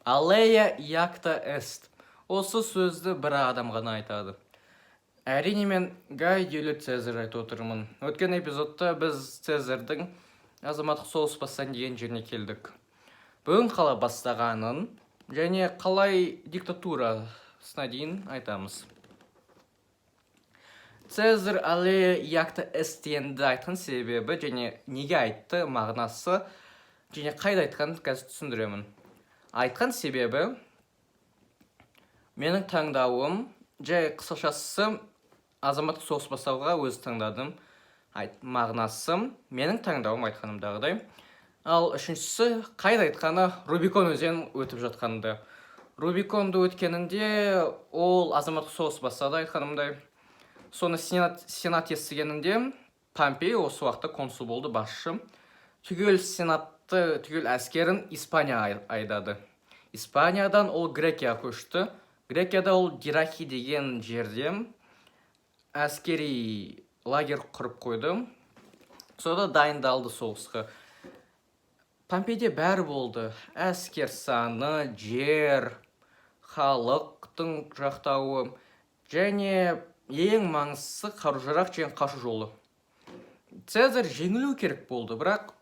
Alea iacta est. Осы сөзді бір адам ғана айтады. Әрине, мен Гай Юлий Цезарь айтып отырмын. Өткен эпизодта біз Цезарьдің азаматтық соғыс бастан деген жеріне келдік. Бүгін қалай бастағанын және қалай диктатурасына дейін айтамыз. Цезарь «Alea iacta est» дегенді айтқан себебі және неге айтты, мағынасы және қайда айтқанын қазір түсіндіремін. Айтқан себебі: менің таңдауым, жай қысқашасы, азаматтық соғыс бастауға өзі таңдадым. Айт, мағынасы: менің таңдауым, айтқанымдағыдай. Ал үшіншісі, қайда айтқаны: Рубикон өзенін өтіп жатқанында. Рубиконды өткенінде ол азаматтық соғыс бастады, айтқанымдай. Соны сенат естігенінде, Помпей осы уақытта консул болды, басшы, түгел сенатты, түгел әскерін Испанияға айдады. Испаниядан ол Грекияға көшті. Грекияда ол Дирахи деген жерде әскери лагерь құрып қойды. Сонда дайындалды соғысқа. Помпейде бәрі болды: әскер саны, жер, халықтың жақтауы және ең маңыздысы, қару-жарақ және қашу жолы. Цезарь жеңілу керек болды, бірақ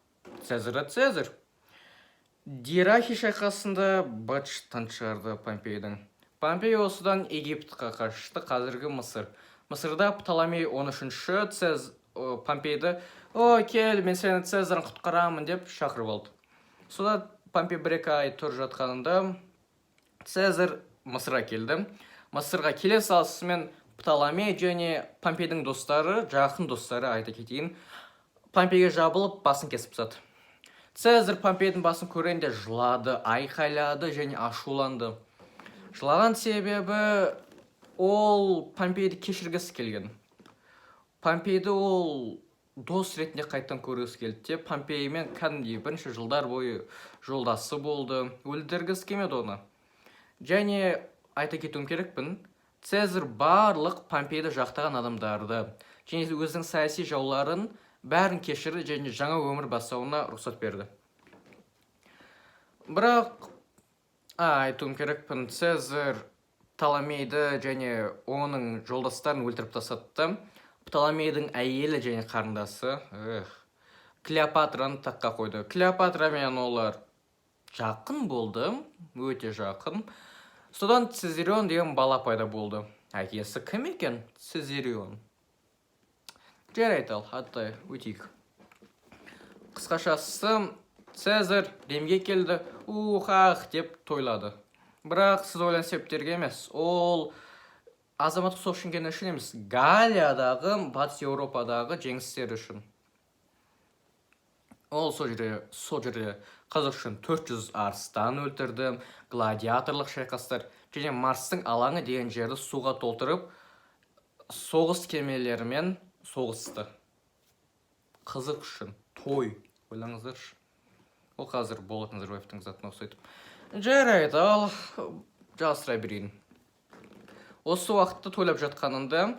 Цезарь да Цезарь. Дирахи шайқасында быт-шытын шығарды Помпейдің. Помпей осыдан Египетқа қашты, қазіргі Мысыр. Мысырда Птоломей 13-ші Помпейді: «О, кел, мен сені Цезарьдан құтқарамын», — деп шақырып алды. Сонда Помпей 1-2 ай тұрып жатқанында, Цезарь Мысырға келді. Мысырға келе салысымен Птоломей және Помпейдің достары, жақын достары, айта кетейін, Помпейге жабылып, басын кесіп тастады. Цезарь Помпейдің басын көргенде жылады, айқайлады және ашуланды. Жылаған себебі: ол Помпейді кешіргісі келген. Помпейді ол дос ретінде қайтадан көргісі келді де. Помпеймен кәдімгідей бірнеше жылдар бойы жолдасы болды, өлтіргісі келмеді оны. Және айта кетуім керекпін, Цезарь барлық Помпейді жақтаған адамдарды және өзінің саяси жауларын бәрін кешірді және жаңа өмір бастауына рұқсат берді. Бірақ айтуым керекпін, Цезарь Птоломейді және оның жолдастарын өлтіріп тастады да, Птоломейдің әйелі және қарындасы, эх, Клеопатраны таққа қойды. Клеопатрамен олар жақын болды, өте жақын. Содан Цезарион деген бала пайда болды. Әкесі кім екен Цезарион? Жарайды, ал аттай өтейік. Қысқашасы, Цезарь Римге келді, ухах деп тойлады. Бірақ сіз ойлаған себептерге емес, ол азаматтық соғыс жеңгені үшін емес, Галиядағы, Батыс Еуропадағы жеңістері үшін. Ол сол жерде қазақ үшін 400 арыстан өлтірді, гладиаторлық шайқастар және Марстың алаңы деген жерді суға толтырып, соғыс кемелерімен соғысты. Қызық үшін той, ойлаңыздаршы. Ол қазір Болат Назарбаевтың затына ұқсайды. Жарайды, ал жалғастыра берейін. Осы уақытта тойлап жатқанында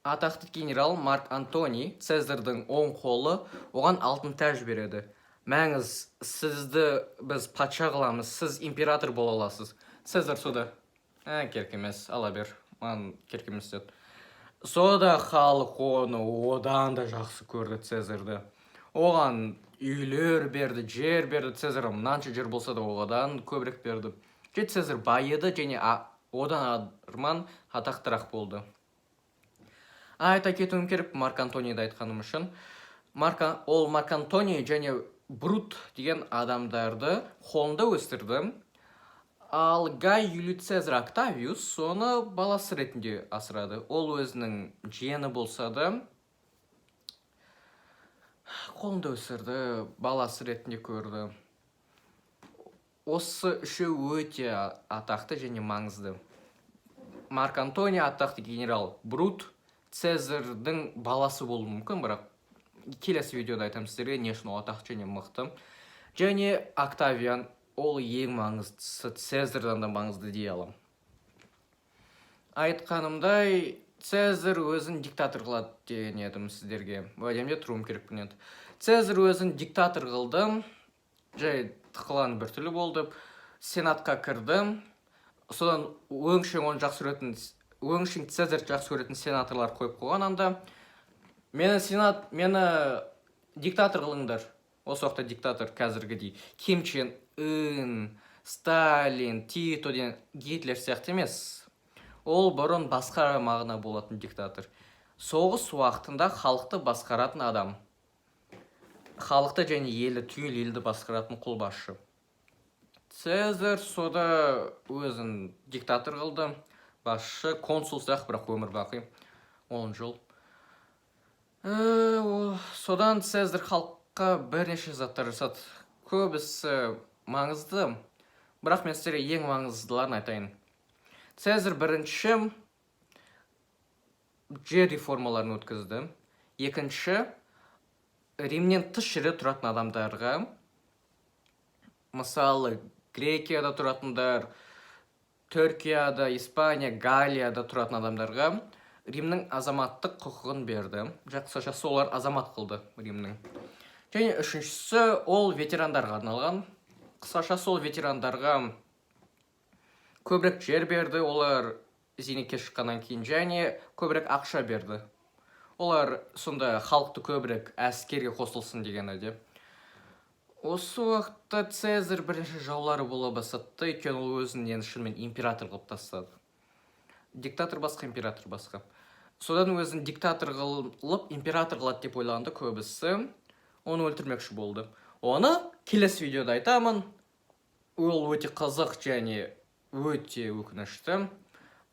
атақты генерал Марк Антоний, Цезарьдың оң қолы, оған алтын тәж береді: «Мәңіз, сізді біз патша қыламыз, сіз император бола аласыз». Цезарь сонда: «Ә, керек емес, ала бер, маған керек емес», — деді. Сода халық оны одан да жақсы көрді Цезарьді. Оған үйлер берді, жер берді. Цезарь мынанша жер болса да, одан көбірек берді. Және Цезарь байыды және одан арман атақтырақ болды. Айта кетуім керек, Марк Антонийді айтқаным үшін, ол Марк Антоний және Брут деген адамдарды қолында өсірді. Ал Гай Юлий Цезарь Октавиус соны баласы ретінде асырады. Ол өзінің жиені болса да, қолында өсірді, баласы ретінде көрді. Осы үшеуі өте атақты және маңызды: Марк Антоний, атақты генерал Брут, Цезарьдің баласы болуы мүмкін, бірақ келесі видеода айтамын сіздерге, не үшін ол атақты және мықты. Және Октавиан, ол ең маңыздысы, Цезарьдан да маңызды дей аламын. Айтқанымдай, Цезарь өзін диктатор қылады деген едім сіздерге, уәдемде тұруым керекпін енді. Цезарь өзін диктатор қылды, жай тықылған біртүрлі болды. Сенатқа кірді. Содан өңшең оны жақсы көретін, өңшең Цезарь жақсы көретін сенаторлар қойып қойған анда. Мені сенат, мені диктатор қылыңдар. Осы уақытта диктатор қазіргідей Ким Чен Ын, Сталин, Тито деген, Гитлер сияқты емес. Ол бұрын басқа мағына болатын. Диктатор — соғыс уақытында халықты басқаратын адам, халықты және елді, түгел елді басқаратын қолбасшы. Цезарь сода өзін диктатор қылды, басшы, консул сияқты, бірақ өмір бақи 10 жыл. Содан Цезарь халыққа бірнеше заттар жасады. Көбісі маңызды, бірақ мен сіздерге ең маңыздыларын айтайын. Цезарь бірінші жер реформаларын өткізді. Екінші, Римнен тыс жерде тұратын адамдарға, мысалы, Грекияда тұратындар, Түркияда, Испания, Галлияда тұратын адамдарға Римнің азаматтық құқығын берді. Жақсы, жақсы, олар азамат қылды Римнің. Және үшіншісі, ол ветерандарға арналған. Қысқаша, сол ветерандарға көбірек жер берді олар зейнетке шыққаннан кейін және көбірек ақша берді. Олар сонда халықты көбірек әскерге қосылсын дегені де. Осы уақытта Цезарь бірнеше жаулары бола бастады, өйткені ол өзін енді шынымен император қылып тастады. Диктатор басқа, император басқа. Содан өзін диктатор қылып, император қылады деп ойлағанда, көбісі оны өлтірмекші болды. Оны келесі видеода айтамын. Ол өте қызық және өте өкінішті,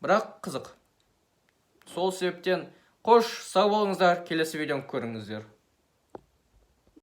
бірақ қызық. Сол себептен қош сау болыңыздар, келесі видеоны көріңіздер.